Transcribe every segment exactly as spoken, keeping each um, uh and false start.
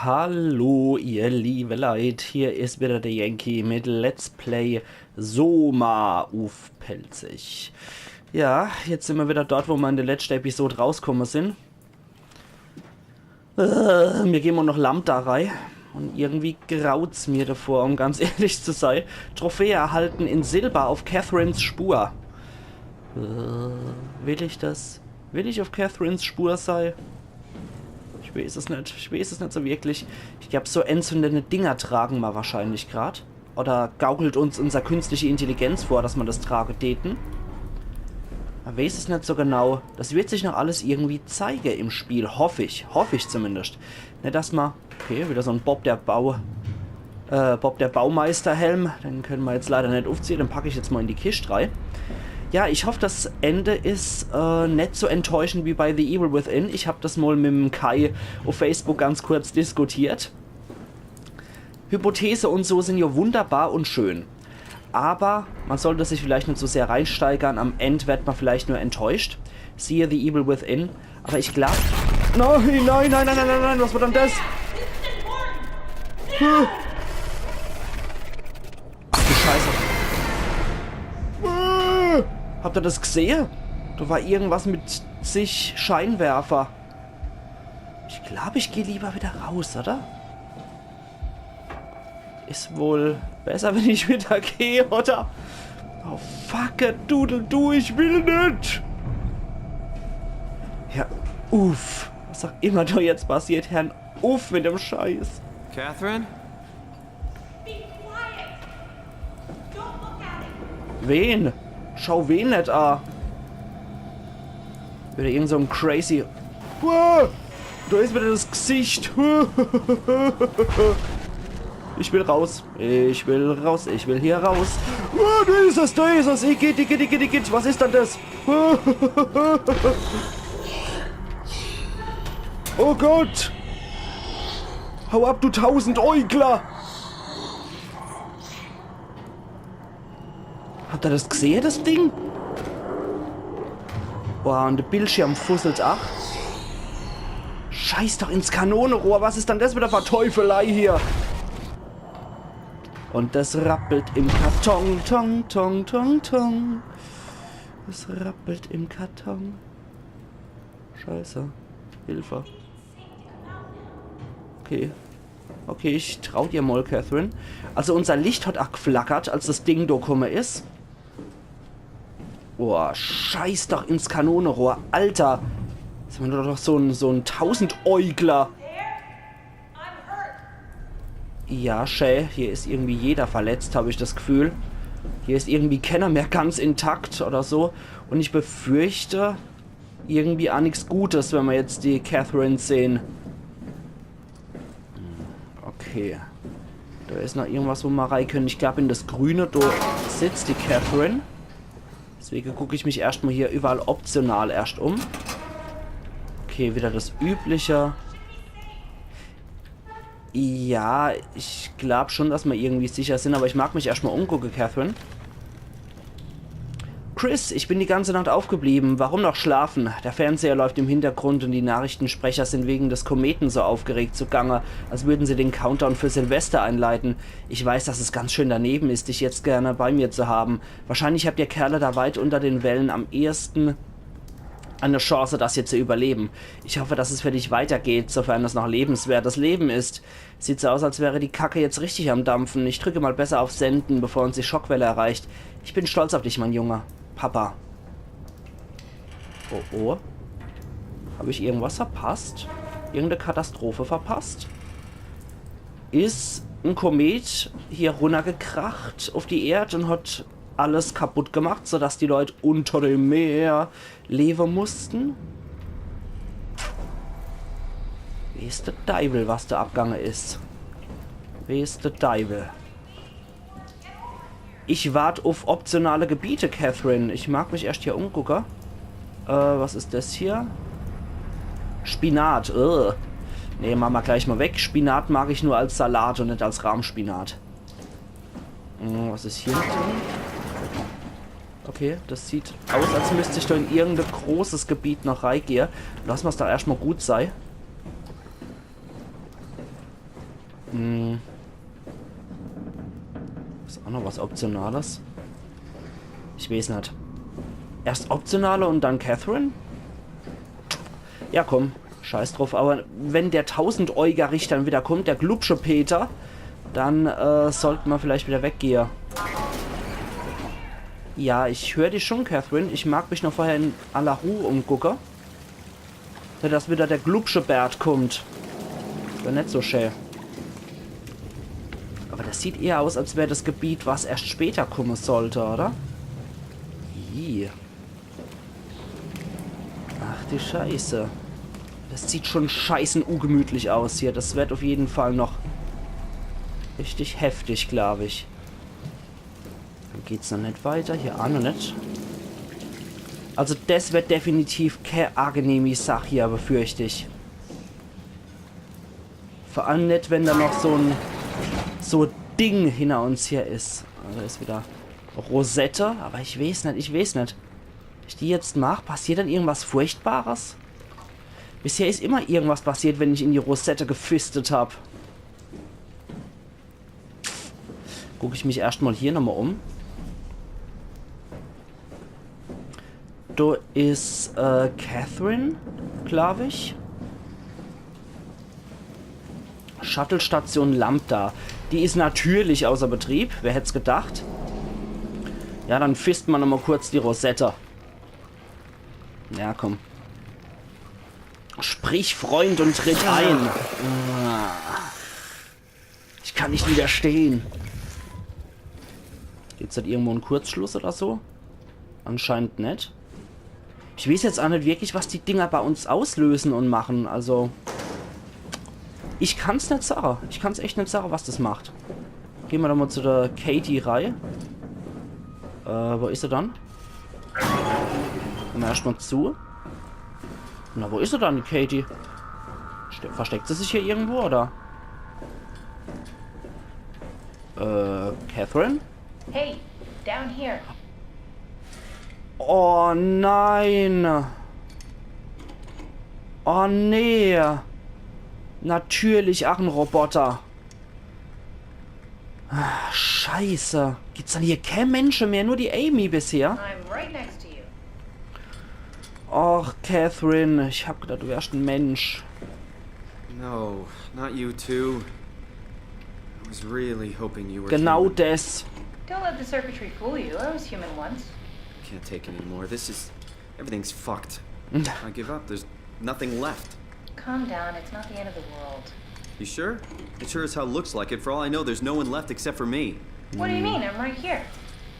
Hallo, ihr liebe Leit, hier is wieder der Yankee mit Let's Play Soma uff Pälzisch. Ja, jetzt sin mer wieder dort, wo mer in der letschte Episode rauskumme sin. Äh, mir gehn mol noch Lambda rei. Un irgendwie graut's mir davor, um ganz ehrlich zu sei. Trophäe erhalten in Silber auf Catherines Spur. Äh, will ich das? Will ich auf Catherines Spur sei? Ich weeß es net. Ich weeß es net so wirklich. Ich glaab, so entzündende Dinger tragen mer wahrscheinlich grad. Oder gaukelt uns unser künstliche Intelligenz vor, dass mer das trage däten? Mer weeß es net so genau. Das wird sich noch alles irgendwie zeige im Spiel. Hoff ich. Hoff ich zumindest. Net, dass mer... Okay, wieder so en Bob der Bau... Äh, Bob der Baumeister-Helm. Den könne mer jetzt leider net uffziehe. Den pack ich jetzt mol in die Kischt rei. Ja, ich hoff, das Ende is, äh, net so enttäuschend wie bei The Evil Within. Ich hab das mol mit'm Kai uff Facebook ganz kurz diskutiert. Hypothese un so sin ja wunderbar un schön. Aber mer sollt sich vielleicht net so sehr reinsteigere. Am End werd mer vielleicht nur enttäuscht. Siehe The Evil Within. Aber ich glaab... Nein, nein, nein, was war dann das? Ach du Scheiße. Äh, habt ihr das gesehe? Da war irgendwas mit zig Scheinwerfer. Ich glaab, ich geh lieber wieder raus, oder? Is wohl besser, wenn ich wieder geh, oder? Oh, fuck it, Dudel, du, ich will net. Ja, uff. Was auch immer da jetzt passiert, Herrn, uff mit dem Scheiß. Catherine? Be quiet! Don't look at it! Wen? Schau wen net a. Wieder irgend so en crazy... Uah! Da is wieder das Gesicht. Ich will raus. Ich will raus. Ich will hier raus. Uah, da is es, da is es. Igitt, igitt, igitt, igitt. Was is dann das? Oh Gott! Hau ab, du Tausendäugler! Habt ihr das gesehe, das Ding? Boah, un der Bildschirm fusselt ach. Scheiß doch ins Kanonerohr, was is dann das wieder für Teufelei hier? Un das rappelt im Karton, Tong, Tong, Tong, Tong. Es rappelt im Karton. Scheiße. Hilfe. Okay. Okay, ich trau dir mol, Catherine. Also unser Licht hat ach geflackert, als das Ding do kumme is. Boah, scheiß doch ins Kanonerohr. Alter. Is man doch so en, so en Tausendäugler. Ja, schä, hier is irgendwie jeder verletzt, hab ich das Gefühl. Hier is irgendwie kenner mehr ganz intakt oder so. Un ich befürchte, irgendwie ach nix Gutes, wenn mer jetzt die Catherine sehn. Hm, okay. Da is noch irgendwas, wo mer rei könne. Ich glaub, in das Grüne, do sitzt die Catherine. Deswege guck ich mich erscht mol hier überall optional erscht um. Okay, wieder das Übliche. Ja, ich glaub schon, dass mer irgendwie sicher sin, aber ich mag mich erscht mol umgucke, Catherine. Chris, ich bin die ganze Nacht aufgeblieben. Warum noch schlafen? Der Fernseher läuft im Hintergrund und die Nachrichtensprecher sind wegen des Kometen so aufgeregt zugange, als würden sie den Countdown für Silvester einleiten. Ich weiß, dass es ganz schön daneben ist, dich jetzt gerne bei mir zu haben. Wahrscheinlich habt ihr Kerle da weit unter den Wellen am ehesten eine Chance, das hier zu überleben. Ich hoffe, dass es für dich weitergeht, sofern es noch lebenswertes Leben ist. Sieht so aus, als wäre die Kacke jetzt richtig am Dampfen. Ich drücke mal besser auf Senden, bevor uns die Schockwelle erreicht. Ich bin stolz auf dich, mein Junge. Papa. Oh, oh. Hab ich irgendwas verpasst? Irgendeine Katastrophe verpasst? Is en Komet hier runnergekracht auf die Erd und hat alles kaputt gemacht, sodass die Leute unter dem Meer lebe mussten? Weeß de Deiwel, was da abgange is. Weeß de Deiwel. Ich wart auf optionale Gebiete, Catherine. Ich mag mich erscht hier umgucke. Äh, was is das hier? Spinat. Äh. Nee, mach mer gleich mol weg. Spinat mag ich nur als Salat und net als Rahmspinat. Hm, was is hier noch drin? Okay, das sieht aus, als müsst ich da in irgendein großes Gebiet noch reigehe. Lass mer's doch erscht mol gut sei. Hm. Is auch noch was Optionales? Ich weeß net. Erst Optionale und dann Catherine? Ja, komm. Scheiß druff. Aber wenn der Tausendäugerich dann wieder kommt, der Glubsche Peter, dann, äh, sollt ma vielleicht wieder weggehe. Ja, ich hör dich schon, Catherine. Ich mag mich noch vorher in aller Ruh umgucke. Net, dass wieder der Glubsche Bert kommt. Wär net so schä. Aber das sieht eher aus, als wär das Gebiet, was erst später komme sollte, oder? Ih. Ach du Scheiße. Das sieht schon scheißen ungemütlich aus hier. Das wird auf jeden Fall noch richtig heftig, glaub ich. Dann geht's noch net weiter. Hier auch noch net. Also das wird definitiv kä angenehmi Sach hier, befürcht ich. Vor allem net, wenn da noch so ein, so ein Ding hinter uns hier is. Also da is wieder Rosette, aber ich weeß net, ich weeß net. Wenn ich die jetzt mach, passiert dann irgendwas Furchtbares? Bisher is immer irgendwas passiert, wenn ich in die Rosette gefistet hab. Guck ich mich erscht mal hier nochmal um. Do is, äh, Catherine, glaub ich. Shuttle-Station Lambda. Die is natürlich außer Betrieb. Wer hätt's gedacht? Ja, dann fist ma nochmal kurz die Rosette. Ja, komm. Sprich, Freund, und tritt ein. Ich kann nicht widerstehen. Gibt's da irgendwo einen Kurzschluss oder so? Anscheinend net. Ich weeß jetzt auch net wirklich, was die Dinger bei uns auslösen und machen. Also, ich kann's net sage. Ich kann's echt net sage, was das macht. Geh ma doch mal zu der Katie rei. Äh, wo is se dann? Geh ma erscht mal zu. Na, wo is se dann, die Katie? Ste- Versteckt sie sich hier irgendwo, oder? Äh, Catherine? Hey, down here. Oh nein. Oh nee. Natürlich auch ein Roboter. Ah, Scheiße. Gibt's dann hier kä Mensche mehr? Nur die Amy bisher? I'm right next to you. Och, Catherine, ich hab gedacht, du wärst ein Mensch. No, not you too. I was really hoping you were Genau human. Das. Don't let the circuitry fool you. I was human once. Can't take anymore. This is... Everything's fucked. I give up. There's nothing left. Calm down. It's not the end of the world. You sure? It sure as hell looks like it. For all I know, there's no one left except for me. What do you mean? I'm right here.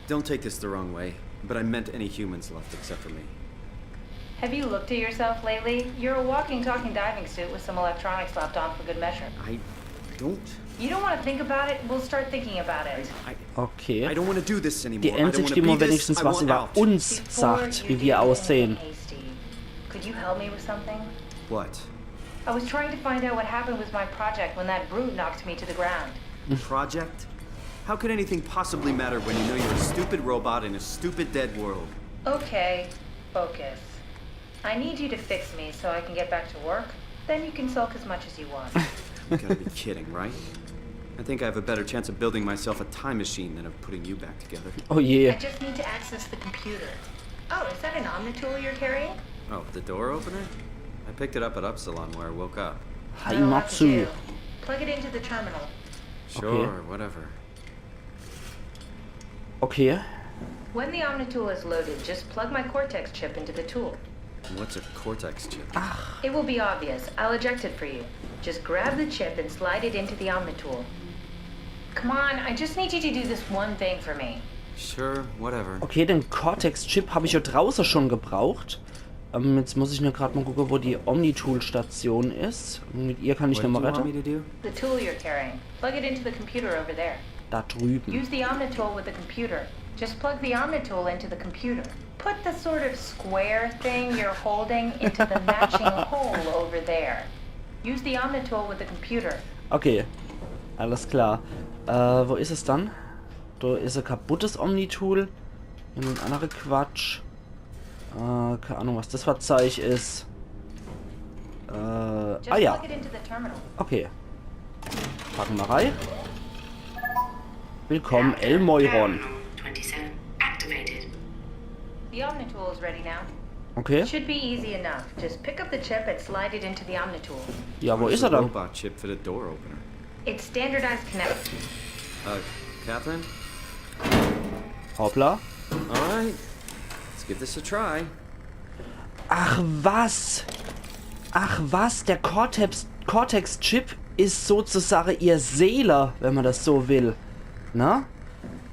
Don't take this the wrong way, but I meant any humans left except for me. Have you looked at yourself lately? You're a walking, talking diving suit with some electronics slapped on for good measure. I don't... You don't want to think about it? We'll start thinking about it. I, Okay. I don't want to do this anymore. Die I einzige, don't die want mal to be this. Wenigstens I was want über out. Uns Before sagt, you wie do wir anything aussehen. Hasty, could you help me with something? What? I was trying to find out what happened with my project when that brute knocked me to the ground. Project? How could anything possibly matter when you know you're a stupid robot in a stupid dead world? Okay, focus. I need you to fix me so I can get back to work. Then you can sulk as much as you want. You gotta be kidding, right? I think I have a better chance of building myself a time machine than of putting you back together. Oh je. I just need to access the computer. Oh, is that an Omnitool you're carrying? Oh, the door opener? I picked it up at Upsilon where I woke up. That'll have to Heimatsu. do. Plug it into the terminal. Sure, whatever. Okay. When the Omnitool is loaded, just plug my Cortex chip into the tool. What's a Cortex chip? It will be obvious. I'll eject it for you. Just grab the chip and slide it into the Omnitool. Come on, I just need you to do this one thing for me. Sure, whatever. Okay, den Cortex-Chip hab ich ja drauße schon gebraucht. Ähm, jetzt muss ich nur grad mal gucke, wo die Omnitool-Station is. Und mit ihr kann ich What do you nochmal want me rede. To do? The tool you're carrying. Plug it into the computer over there. Da drüben. Use the Omnitool with the computer. Just plug the Omnitool into the computer. Put the sort of square thing you're holding into the matching hole over there. Use the Omnitool with the computer. Okay. Alles klar. Äh, wo is es dann? Da is e kaputtes Omnitool. Und ein anderer Quatsch. Äh, keine Ahnung, was das für Zeug is. Äh, Just ah ja. Plug it into the terminal. Okay. Packen wir rein. Willkommen, El Moiron. Terminal twenty-seven activated. The Omnitool is ready now. Okay. Should be easy enough. Just pick up the chip and slide it into the Omnitool. Ja, wo There's is a er dann? Robot chip for the door opener. It's standardized connect. Uh, Catherine? Hoppla. All right. Let's give this a try. Ach was. Ach was, der Cortex, Cortex-Chip is sozusagen ihr Seele, wenn man das so will. Ne?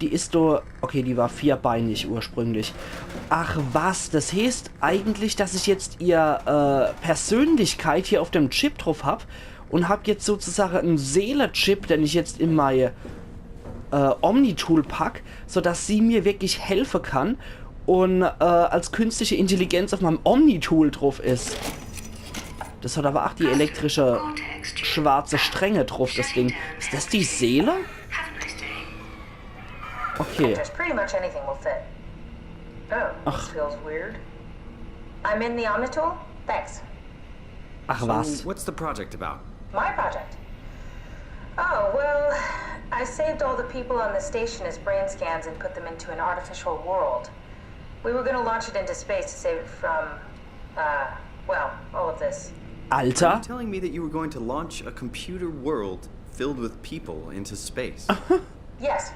Die is do. Okay, die war vierbeinig ursprünglich. Ach was, das heißt eigentlich, dass ich jetzt ihr äh, Persönlichkeit hier auf dem Chip drauf hab und hab jetzt sozusagen en Seele-Chip, den ich jetzt in mein äh, Omnitool pack, sodass sie mir wirklich helfen kann und äh, als künstliche Intelligenz auf meinem Omnitool drauf is. Das hat aber auch die elektrische schwarze Stränge drauf, das Ding. Is das die Seele? Have a nice day. Okay. Just pretty much anything will fit. Oh, this feels weird. I'm in the Omnitool? Thanks. Ach So, was. What's the project about? My project? Oh, well, I saved all the people on the station as brain scans and put them into an artificial world. We were gonna launch it into space to save it from, uh, well, all of this. Are you Alter. telling me that you were going to launch a computer world filled with people into space? Yes.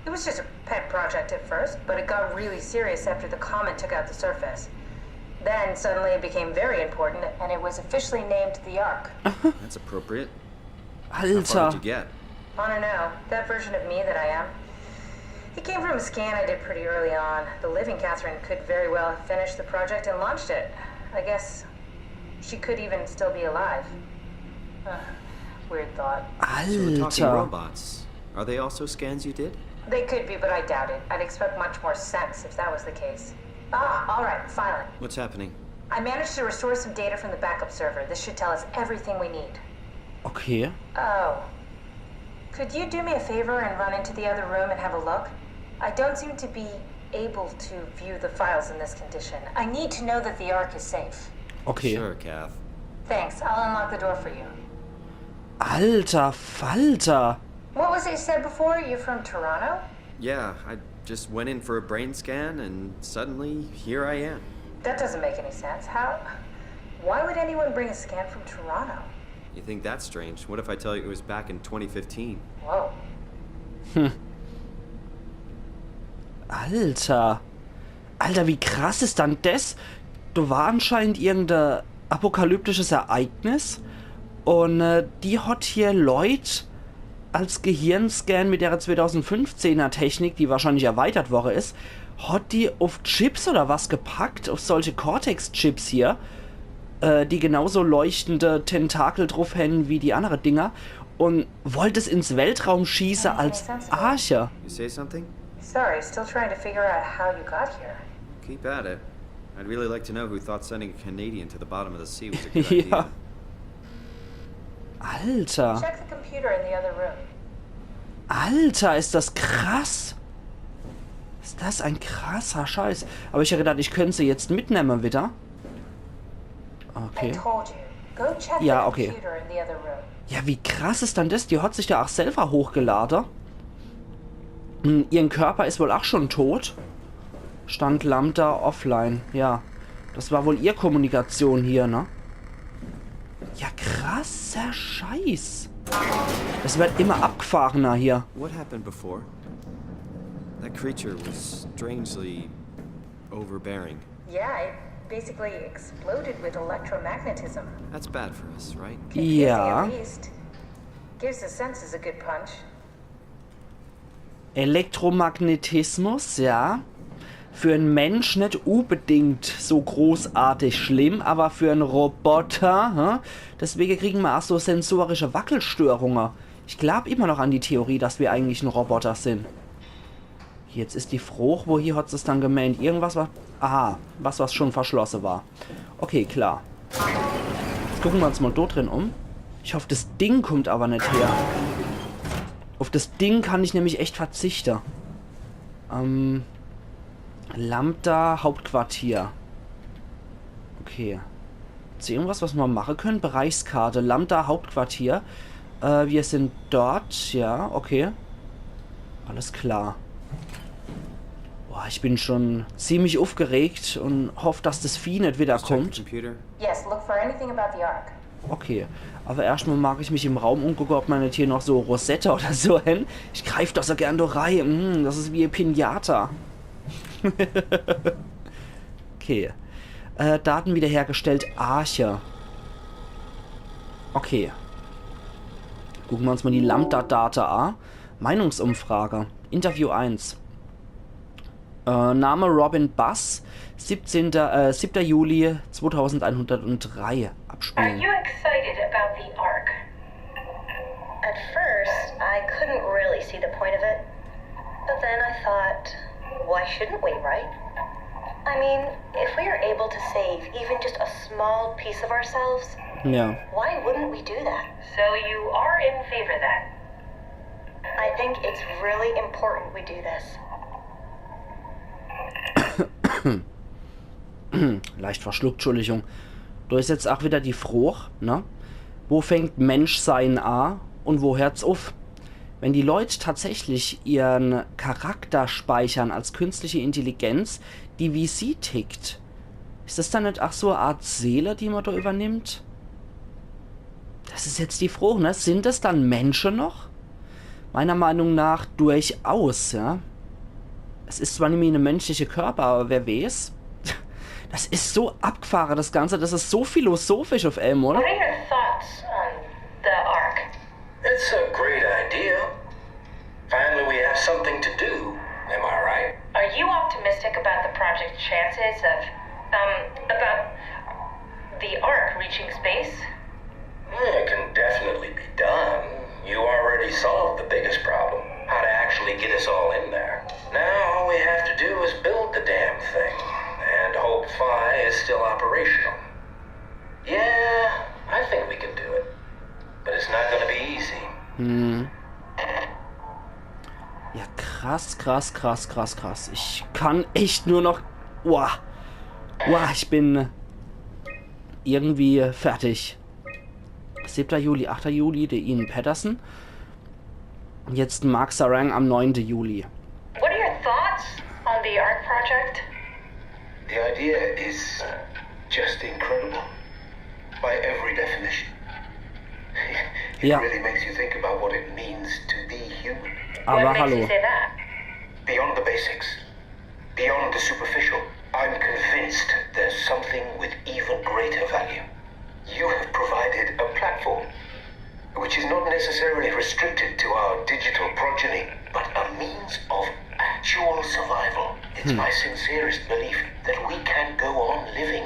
It was just a pet project at first, but it got really serious after the comet took out the surface. Then suddenly it became very important, and it was officially named the Ark. That's appropriate. How far did you Alter. Get? I don't know. That version of me that I am. It came from a scan I did pretty early on. The living Catherine could very well have finished the project and launched it. I guess she could even still be alive. Ugh, weird thought. So the talking Alter. Robots. Are they also scans you did? They could be, but I doubt it. I'd expect much more sense if that was the case. Ah, all right, finally. What's happening? I managed to restore some data from the backup server. This should tell us everything we need. Okay. Oh. Could you do me a favor and run into the other room and have a look? I don't seem to be able to view the files in this condition. I need to know that the Ark is safe. Okay. Sure, Kath. Thanks. I'll unlock the door for you. Alter Falter. What was it you said before? You're from Toronto? Yeah, I just went in for a brain scan and suddenly here I am. That doesn't make any sense. How? Why would anyone bring a scan from Toronto? You think that's strange? What if I tell you it was back in twenty fifteen? Whoa. Alter. Alter, wie krass is dann des? Do war anscheinend irgendein apokalyptisches Ereignis. Und äh, die hat hier Leut als Gehirnscan mit ihrer zweitausendfünfzehner Technik, die wahrscheinlich erweitert worden is, hat die auf Chips oder was gepackt, auf solche Cortex-Chips hier, äh, die genauso leuchtende Tentakel drauf hänn wie die andere Dinger, und wollt es ins Weltraum schießen als Arche. You say something? Sorry, still trying to figure out how you got here. Keep at it. I'd really like to know who thought sending a Canadian to the bottom of the sea was a good Ja. Idea. Alter. Check the computer in the other room. Alter, is das krass. Is das ein krasser Scheiß. Aber ich hab gedacht, ich könnt se jetzt mitnemme wieder. I Okay. told you. Go check Ja, the okay. Computer in the other room. Ja, wie krass is dann das? Die hat sich da auch selber hochgelade. Hm, ihren Körper is wohl auch schon tot. Stand Lambda offline, ja. Das war wohl ihr Kommunikation hier, ne? Ja, krasser Scheiß. Es wird immer abgefahrener hier. What happened before? That creature was strangely overbearing. Yeah, it basically exploded with electromagnetism. That's bad for us, right? Confusing Ja. At least. Gives the senses a good punch. Elektromagnetismus, ja. Für en Mensch net unbedingt so großartig schlimm, aber für en Roboter, hä? Deswege kriegen mer auch so sensorische Wackelstörunge. Ich glaub immer noch an die Theorie, dass wir eigentlich en Roboter sin. Jetzt is die Froch, wo hier hat's dann gemeint? Irgendwas, was... Aha, was, was schon verschlosse war. Okay, klar. Jetzt gucken mer uns mal dort drin um. Ich hoff, das Ding kommt aber net her. Auf das Ding kann ich nämlich echt verzichte. Ähm, Lambda Hauptquartier. Okay. Is irgendwas, was mer mache können? Bereichskarte, Lambda Hauptquartier. Äh, wir sind dort, ja, okay. Alles klar. Boah, ich bin schon ziemlich uffgeregt und hoff, dass das Vieh net wieder kommt. Computer. Yes, look for anything about the Ark. Okay, aber erschtmal mag ich mich im Raum umgucke, ob mer net hier noch so Rosette oder so hen. Ich greif doch so gern do rei. Mm, das is wie e Pinata. Okay. Äh, Daten wiederhergestellt, Arche. Okay. Gucke mer uns mal die Lambda-Date a. Meinungsumfrage. Interview eins. Äh, Name Robin Bass, siebzehnter, äh, siebter Juli zweitausendeinhundertdrei Are abspielen. you excited about the Ark? At first, I couldn't really see the point of it. But then I thought, why shouldn't we, right? I mean, if we are able to save even just a small piece of ourselves, Ja. why wouldn't we do that? So you are in favor then? I think it's really important we do this. Leicht verschluckt, Entschuldigung. Do is jetzt ach wieder die Froch, ne? Wo fängt Menschsein a und wo hört's uff? Wenn die Leut tatsächlich ihren Charakter speichern als künstliche Intelligenz, die wie sie tickt, is das dann net ach so e Art Seele, die mer do übernimmt? Das is jetzt die Froch, ne? Sind das dann Mensche noch? Meiner Meinung nach durchaus, ja. Es is zwar nimmi e menschliche Körper, aber wer weeß. Das is so abgfahre, das Ganze, das is so philosophisch uff emol. What are your thoughts on the Ark? It's a great idea. Finally, we have something to do, am I right? Are you optimistic about the project's chances of, um, about the Ark reaching space? It can definitely be done. You already solved the biggest problem, how to actually get us all in there. Now all we have to do is build the damn thing, and hope Phi is still operational. Yeah, I think we can do it. But it's not gonna be easy. Hm. Ja, krass, krass, krass, krass, krass. Ich kann echt nur noch. Uah. Uah, ich bin irgendwie fertig. Siebter Juli, achter Juli, der Ian Patterson. Jetzt Mark Sarang am neunten Juli. What are your thoughts on the Ark project? The idea is just incredible. By every definition. It Yeah. Really makes you think about what it means to be human. Aber What makes hallo. You say that? Beyond the basics, beyond the superficial, I'm convinced there's something with even greater value. You have provided a platform which is not necessarily restricted to our digital progeny, but a means of actual survival. It's my sincerest belief that we can go on living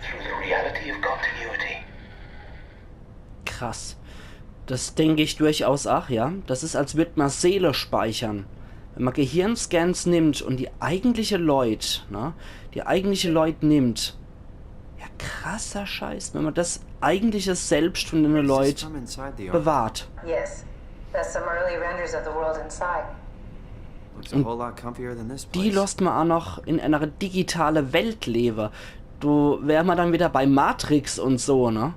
through the reality of continuity. Krass. Das denk ich durchaus ach, ja. Das is, als würd mer Seele speichern. Wenn mer Gehirnscans nimmt und die eigentliche Leut, ne, die eigentliche Leut nimmt. Ja, krasser Scheiß, wenn mer das eigentliche Selbst von den Leut From inside the Ark. Bewahrt. Yes. That's some early renders of the world inside. Looks a whole lot comfier than this place. Die losst mer ach noch in einer digitale Welt lebe. Do wär mer dann wieder bei Matrix und so, ne?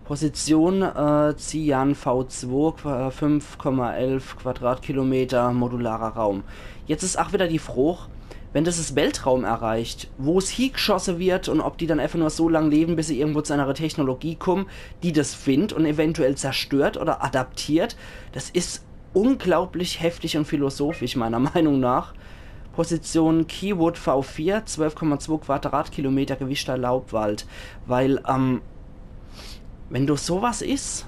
Position, äh, Xi'an V zwei, Qua- fünf Komma elf Quadratkilometer, modularer Raum. Jetzt is ach wieder die Froch, wenn das es Weltraum erreicht, wo's hiegschosse wird und ob die dann einfach nur so lang leben, bis se irgendwo zu einer Technologie kommen, die das findt und eventuell zerstört oder adaptiert, das is unglaublich heftig und philosophisch, meiner Meinung nach. Position Keywood V vier, zwölf Komma zwei Quadratkilometer gewischter Laubwald. Weil, ähm, wenn do sowas is,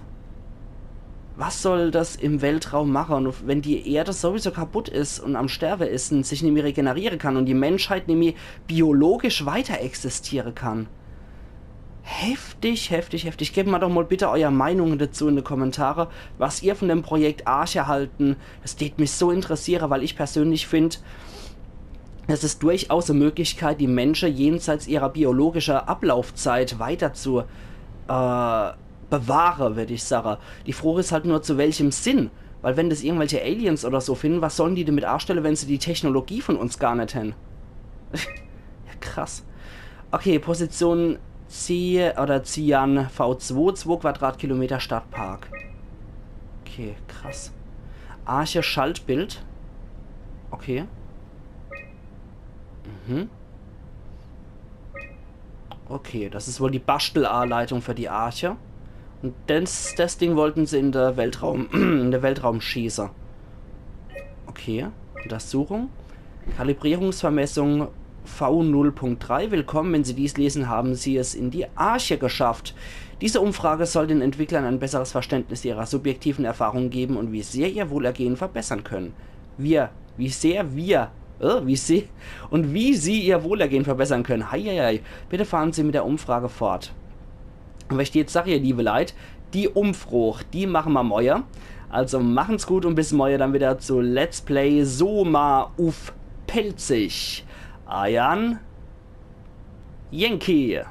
was soll das im Weltraum mache? Und wenn die Erde sowieso kaputt is und am Sterbe is und sich nimmi regeneriere kann und die Menschheit nimmi biologisch weiter existiere kann. Heftig, heftig, heftig. Gebt mer doch mal bitte euer Meinungen dazu in die Kommentare, was ihr von dem Projekt Arche halten. Das tät mich so interessiere, weil ich persönlich find, es is durchaus e Möglichkeit, die Mensche jenseits ihrer biologischer Ablaufzeit weiter zu, äh, bewahre, würd ich sage. Die Froch is halt nur, zu welchem Sinn. Weil wenn das irgendwelche Aliens oder so finden, was sollen die damit anstelle, wenn se die Technologie von uns gar net hen? Ja, krass. Okay, Position C oder Cian V zwei, zwei Quadratkilometer Stadtpark. Okay, krass. Arche Schaltbild. Okay. Mhm. Okay, das is wohl die Baschtelanleitung für die Arche. Und des, des Ding wollten se in de Weltraum, in de Weltraum schieße. Okay, Untersuchung. Kalibrierungsvermessung V null Punkt drei. Willkommen, wenn Sie dies lesen, haben Sie es in die Arche geschafft. Diese Umfrage soll den Entwicklern ein besseres Verständnis ihrer subjektiven Erfahrungen geben und wie sehr ihr Wohlergehen verbessern können. Wir, wie sehr wir, äh, wie sie, und wie sie ihr Wohlergehen verbessern können. Heieiei, bitte fahren Sie mit der Umfrage fort. Aber ich jetzt sag, ihr liebe Leit, die Umfrog, die mache ma moie. Also machen's gut und bis moie dann wieder zu Let's Play Soma uff Pälzisch. Eiern Yankee.